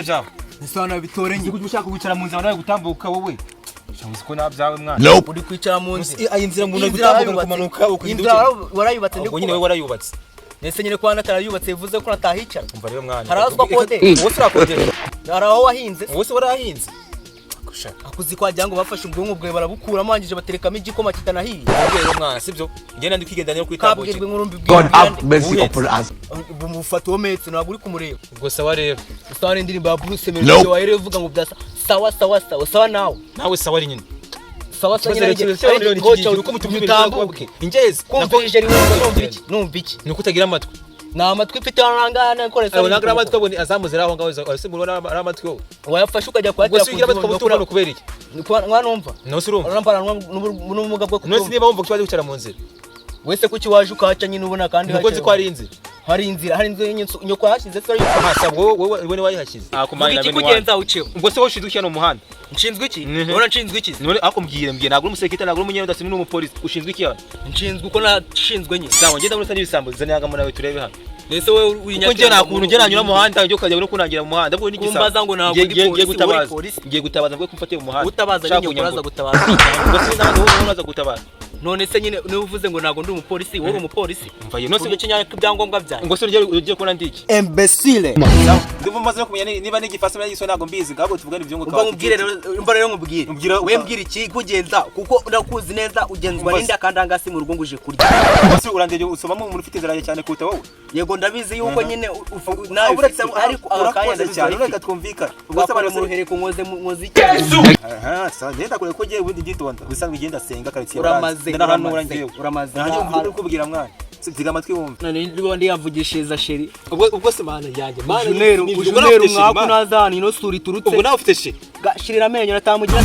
Bite byawe? Ese bitore Uzi nyine. ko ushaka kwicara mu nzira nawe gutambuka wowe? Uzi ko nabyawe, mwana. Uri kwicara mu nzira. Iyi nzira umuntu ari Inzira gutambuka, warayubatse. kumanuka ukagenda. Inzira warayubatse. Ubwo nyine wowe warayubatse. Ese nyine kuba natarayubatse bivuze ko natahicara? Umva rero, mwana. Hari aho twakodesha. Wowe se urakodesha? Hari aho wahinze? Wowe se warahinze? Akuzi ko wagira ngo bafashe ubwonko bwawe barabukuramo, hangije baterekamo igikoma kitanahiye. Ubwo rero, mwana, sibyo, ngenda ndi kwigenda niyo Kabwirwa kwitambukira. inkuru mbi. God have mercy upon us. Bumufata uwo metse, ntabwo uri kumureba. Ubwo sawa rero. Sawa n'indirimbo ya Bruce Melody wahereye uvuga ngo bya sawa sawa sawa sawa nawe. Nawe sawa ari nyine. Sawa sawa nyine. Ikibazo rero ni iki ngiki, uko mutumva ibintu utambuke. Ingezi. Kumva ijeri, wumva numva iki, numva iki? Ni uko utagira amatwi. Ni amatwi mfite arangana nkoresha. Abo ntabwo ari amatwi, abone azamuzera aho ngaho, ese murabona ari amatwi wowe? Wayafashe ukajya Ubwo kuyatera. se ugira amatwi ukaba utumva kubera iki? Mwana, numva. Nawe se urumva? Urambara n'ubumuga bwo None se kutumva. niba wumva ko waje kwicara mu nzira? Wese kuki waje ukahaca nyine ubona kandi? Nuko nzi ko hari inzira. Hari inzira, hari inzira nyoko yahashyize se? Aha sabwo wowe wowe wayihashyize. Vuga ikikugenza uceho. Ubwo se wowe ushinzwe iki hano mu muhanda? Nshinzwe iki? Ubona nshinzwe iki? None ako mbwire, ntabwo uri umusekirite, ntabwo uri umunyarwanda, ni umupolisi, ushinzwe iki hano? Nshinzwe uko nashinzwe nyine. Sawa, ngenda muri n'ibisambo, zana yangamo nawe turebe hano. Ese wowe uri? Kuko njye nta kuntu njye nanyura mu muhanda, njye ukajya no kunangira mu muhanda, ubwo ni igisambo. Kumbaza ngo ntabwo ndi Ngiye polisi, wowe uri gutabaza. polisi? Ngiye gutabaza mvuge ko umfatiye mu muhanda. Utabaza Ushaka ni nyoko uraza kunyambura. gutabaza. Ubwo se n'abandi wowe uraza gutabaza? None se nyine niba uvuze ngo ntabwo ndi umupolisi, wowe uri umupolisi? Umva ye, none none se kinyaka ibyangombwa byanjye? Ngo se ugiye kubona ndi iki? Imbecile. Ndumva maze no kumenya niba n'igifaransa n'igiswahili ntabwo mbizi, ahubwo tuvugane ibyunguka. Umva nkubwire rero, umva rero nkubwire. Umbwira. We mbwira ikikugenza, kuko ndakuzi neza, ugenzwa Umva se. n'inda kandi ahangasi mu rugo ngo uje kurya. Ese urandebye usomamo umuntu ufite inzara cyane kuruta wowe? Yego, ndabizi yuko nyine nawe Uretse ufite, ariko aka kanya urakoze ndabizi cyane, urayifite. reka twumvikane. Ubwo se Wakora abantu mu ruhereko nkoze iki? Aha, sawa, ngenda kure ko ngiye ubundi nditonda. Ubusanzwe ngenda senga karitsiye. Uramaze, ndanahanura uramaze, ngewe. uramaze. Nanjye umva uri kubwira, mwana. Ziga amatwi wumve. None ndiba ndiyavugishiriza chéri. Ubwo se mana yanjye, mana. Ujunero ujunero mwaku nazani ino sura iturutse. Ubwo nawe ufite chéri? Gashirira amenyo natamugira.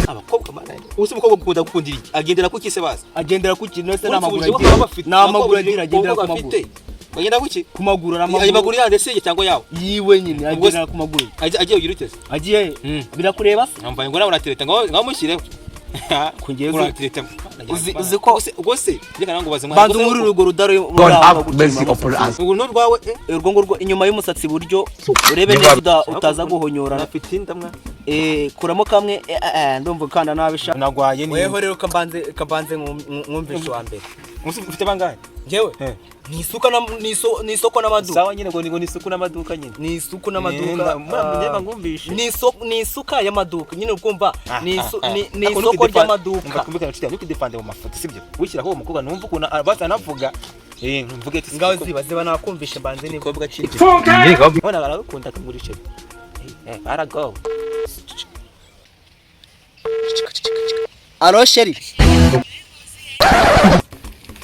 Abakobwa, mana yanjye. Ubuse umukobwa gukundira iki? Agendera ku ki se bazi? Agendera ku kintu se? Uretse N'amaguru ubuzima agira. baba bafite. N'amaguru agira, agendera ku Abakobwa maguru. bafite. Bagenda ku ki? Ku maguru. Ayo Amaguru. maguru yande se cyangwa yawe? Yiwe nyine. Ubwo se- Agendera ku maguru. Agiye ugira ute se? Agiye birakureba se? Nambaye ngo nawe uratereta ngo mushyireho. Kungeza- Uratereta. Uzi ko- Ubwo se reka nango baze, mwana. Banza umuriro urwo rudaro. God have mercy upon us. Ubwo n'urwawe, eh? Urwo ngurwo inyuma y'umusatsi iburyo, urebe neza utaza guhonyorana. Nafite inda, mwana. Kuramo kamwe, ndumva ukanda nabi sha. Nagwaye ni. Weho rero kambanze mwumvishe wa mbere. Musi ufite bangahe? Njyewe ni isuka ni isoko n'amaduka. Sawa nyine, ngo ni isuku n'amaduka nyine. Ni isuku n'amaduka. Mwana, ngumvishe. Ni isuka y'amaduka nyine, ukumva ni isoko ry'amaduka. Kumvikana, nshuti yanjye, ntukidefande mu mafoto, sibyo? Wishyiraho uwo mukobwa numva ukuntu basa navuga, mvuge ati Ngaho ziba nakumvishe mbanze niba Umukobwa cyice. Bona baragukunda kamurishe. Baragowe. Allô chéri.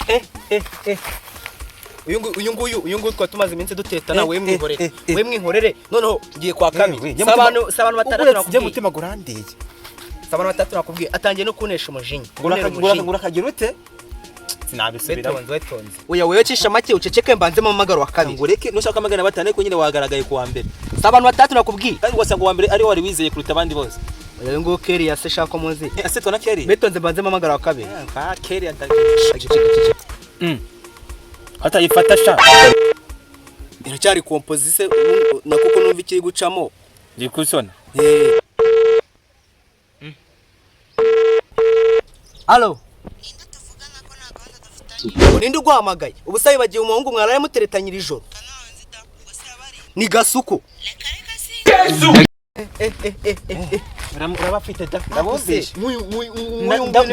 Eh eh eh. Uyu nguyu twari tumaze iminsi dutetana, we mwihorere. We mwihorere. Noneho ngiye kwa kabiri. Si abantu batandatu Njye nakubwiye. mutima gurandiye. Si abantu batandatu nakubwiye. Atangiye no kunesha umujinya. Kuntera umujinya. Ngurakagira ute? Sinabisubiramo. Wetonze, wetonze. Oya, wewe cisha make uceceke mbanze mu mpamagaro wa kabiri. Ngureke nushaka 500, ariko nyine wagaragaye ku wa mbere. Si abantu batandatu nakubwiye. Kandi ugasanga uwa mbere ari wari wizeye kuruta abandi bose. Oya, uyu nguyu Kelly yase shaka muzi. Ese twana Kelly? Wetonze mbanze mu mpamagaro wa kabiri. Ah, Kelly atagiye. Atayifata sha. Iracyari composition na kuko numva ikiri gucamo. Ndi kusona. Eh. Allo. Ninde uguhamagaye? Ubu se wibagiwe umuhungu mwaraye muteretanyira ijoro? Ni Gasuku. Urabafite da. Ndabumvishe.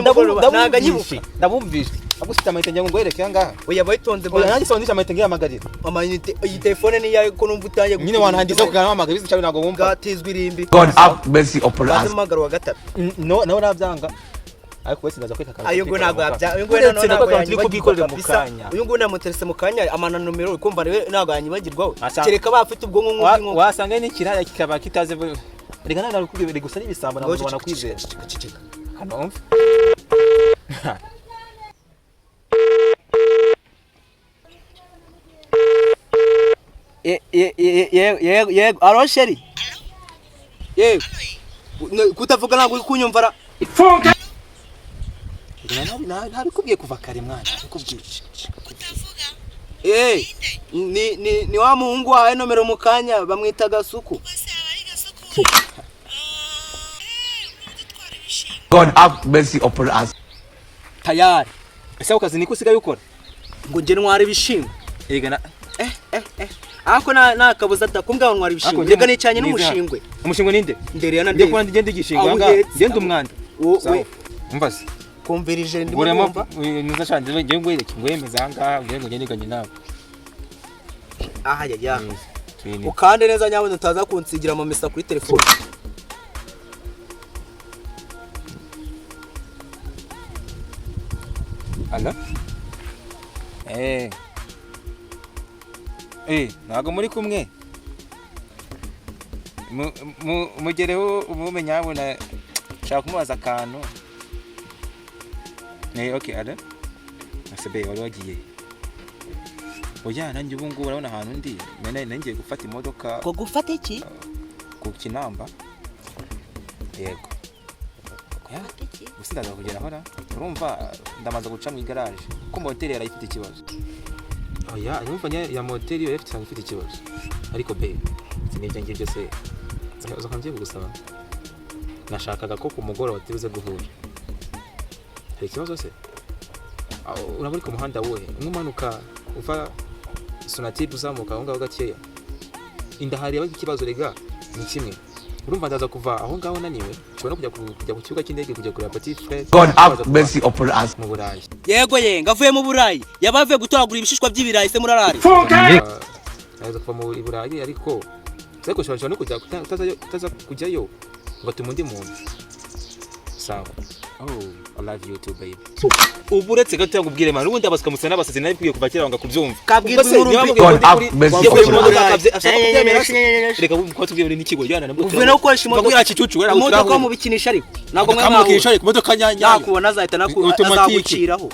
Ntago anyibuka. Ndabumvishe. Agusita amayite ngira ngo ngwereke aha ngaha. Oya, bayitonze. Oya, nanjye sobanukisha amayite ngiyamagarira. Amayinite, iyi telefone ni iyawe ko numva utangiye. Nyine wanhangiza kuganira bizi cyane ntabwo wumva. Bwatizwa irimbi. God have mercy upon Baze us. mpamagaro wa gatatu. No, nawe nabyanga. Ariko wese ndaza kweka akantu. Ayo ngo ntabwo yabya. Uyu nguyu Uretse noneho nabwo ntabwo akantu turi yanyibagirwa kubwikorera mu kabisa. kanya. Uyu nguyu namuterese mu kanya amana nomero, ukumva nawe ntabwo yanyibagirwa we. Asa- Kereka ba afite ubwonko nk'ubw'inkoko. Wasanga n'ikiraya kikaba kitazi. Reka ntabwo nakubwiye biri gusa n'ibisambo, ntabwo wanakwizera. Ceceka. Hano wumve. Yego yego, allô chéri. Yego. Kutavuga ntabwo uri kunyumva ra. Ntabikubwiye kuva kare, mwana, ntabikubwiye. Eh, ni wa muhungu wahaye nomero mu kanya, bamwita Gasuku. God have mercy upon us. Tayari. Ese ako kazi niko usigaye ukora? Ngo nge ntwara ibishingwe? Ega na Eh eh eh, ako na nakabuza atakumbwa ngo ntwara ibishingwe. Reka nicanye n'umushingwe. Umushingwe ninde? Ndere yana. Ngiye kubona ngende igishingwe Aho aha ngaha. uhetse. Ngende umwanda. Wowe. Umva se. Kumvirije, ndimo Uremo kumva. nuza shanje, ngiye ngwereke, ngwemeza aha ngaha, ngiye ngo ngende nawe. Aha ya ya. Twini. Ukande neza nyabona utaza kunsigira amamesa kuri telefone. Allo? Eh. Eh, ntabwo muri kumwe. Mugereho umumenya yabona, shaka kumubaza akantu. Eh, okay, allo? Asebe wari wagiye. Oya, nanjye ubu ngubu urabona ahantu ndi. Nane ngiye gufata imodoka. Ko gufata iki? Ku Kinamba. Yego. Ya, gusa ndaza kugera ra. Urumva ndamaze guca mu igaraje kuko moteri yari ifite ikibazo. Oya, urumva ya moteri yo ifite ifite ikibazo. Ariko be, sinibyo ngibyo se. Uza ngiye kugusaba. Nashakaga ko ku mugoroba tubuze guhura. Hari ikibazo se? Uraba uri ku muhanda wowe, umwe umanuka uva Sonatube uzamuka aho ngaho gakeya. Inda hari yabaga ikibazo rega ni kimwe. Urumva ndaza kuva aho ngaho naniwe, nshobora no kujya ku kibuga cy'indege kujya kureba Petit Frere. God have mercy upon us. Mu Burayi. Yego ye, ngavuye mu Burayi. Yabavuye gutoragura ibishishwa by'ibirayi se murarari. Ndaza kuva mu Burayi, ariko ariko ushobora no kujya utaza kujyayo ugatuma undi muntu. Sawa. Oh, I love you too, baby. Ubu uretse gato yakubwire man, ubundi abaswa musa n'abasazi nari bikwiye kuva kera banga kubyumva. Kabwirwa Ubwo se, inkuru niba mbi. mubwiye ngo God ndi have kuri- mercy ngiye upon kuri us. imodoka ashaka kubyemera se? Reka kuba tubwiye n'ikigo jyana nabwo. Uvuye no gukoresha imodoka. Mbabwira kicucu wera. Imodoka mu bikinisha, ariko ntabwo mwe Kamukisha mwahura. ariko imodoka nyanya. Nakubona azahita Automatique. azaguciraho.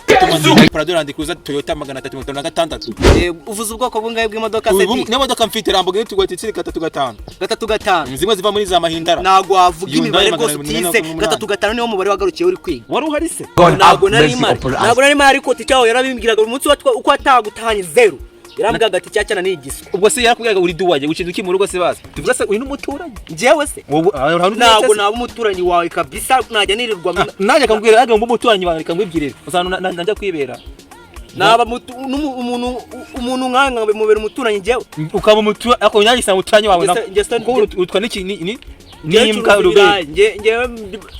Prado Land Cruiser Toyota 356. Eh, uvuze ubwoko bungahe bw'imodoka se? Ubu niyo modoka mfite, Lamborghini Tugati tsiri 35. 35. Zimwe ziva muri za Mahindara. Ntabwo wavuga Hyundai imibare rwose 888. utize. 35 niwo mubare wagarukiye uri kwiga. Wari uhari se? God have Ntabwo nari mercy imari, upon us. ntabwo nari imari, ariko ticyaho yarabimbwiraga buri munsi uko atagutahanye zeru, yarambwiraga ati cyacyana ni igiswa. Ubwo se yarakubwiraga uri duwaye ushinzwe iki mu rugo se bazi? Tuvuga se uri n'umuturanyi? Njyewe se? Wowe ahantu Ntabwo naba umuturanyi wawe kabisa, najya nirirwa nanjye akambwira aga ngo umuturanyi wawe reka ngwibwirire. Usanga najya kwibera. Naba umuntu nkawe nkamubera umuturanyi njyewe? Ukaba umuturanyi, ariko nanjye sanga umuturanyi wawe kuko utwa n'iki ni Njyewe n'imbwa ncuruza rube. ibirayi. Njyewe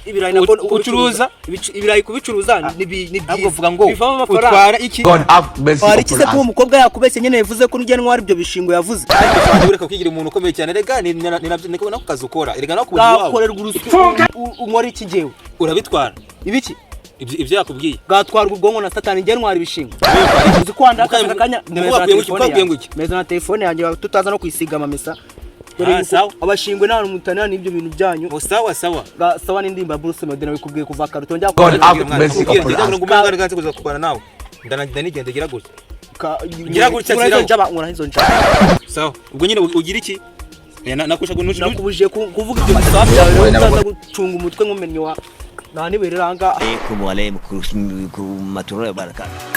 ibirayi nabwo Ucuruza? Ibirayi kubicuruza ni Ahubwo byiza, vuga ngo bivamo amafaranga. utwara iki? God have mercy Wari iki upon se kuba us. umukobwa yakubeshye nyine, yavuze ko nujya ntwara ibyo bishingwe yavuze? Ariko ureka kwigira umuntu ukomeye cyane rega, ni nako nako kazi ukora rega nako kubona iwawe. Bwakorerwa urusyo unkora iki njyewe? Urabitwara. Ibiki? Ibyo yakubwiye. Bwatwarwa ubwonko na satani. Njye ntwara ibishingwe, uzi ko wandakaza akanya Ukabwiye ngo iki? meza na telefone yanjye tutaza no kwisiga amamesa. Dore Ah, yuko sawa. abashingwe nta hantu mutanira n'ibyo bintu byanyu. Ngo sawa sawa. Sawa n'indirimbo ya Bruce Melody nawe ikubwiye kuva kare utongera God have mercy Kubwira upon ngo us. ngo umwana nganze kuza kurwana nawe. Ndanigenda gira gutya. Ngira gutya nkora izo ziraho. njaba, nkora izo njaba. Sawa. Ubwo nyine ugira iki? Nakusha ngo Nakubujije kuvuga ibyo bisaba byawe rero, utaza gucunga umutwe nk'umennyi wa nta nibereranga. عليكم وعليكم ورحمة الله وبركاته.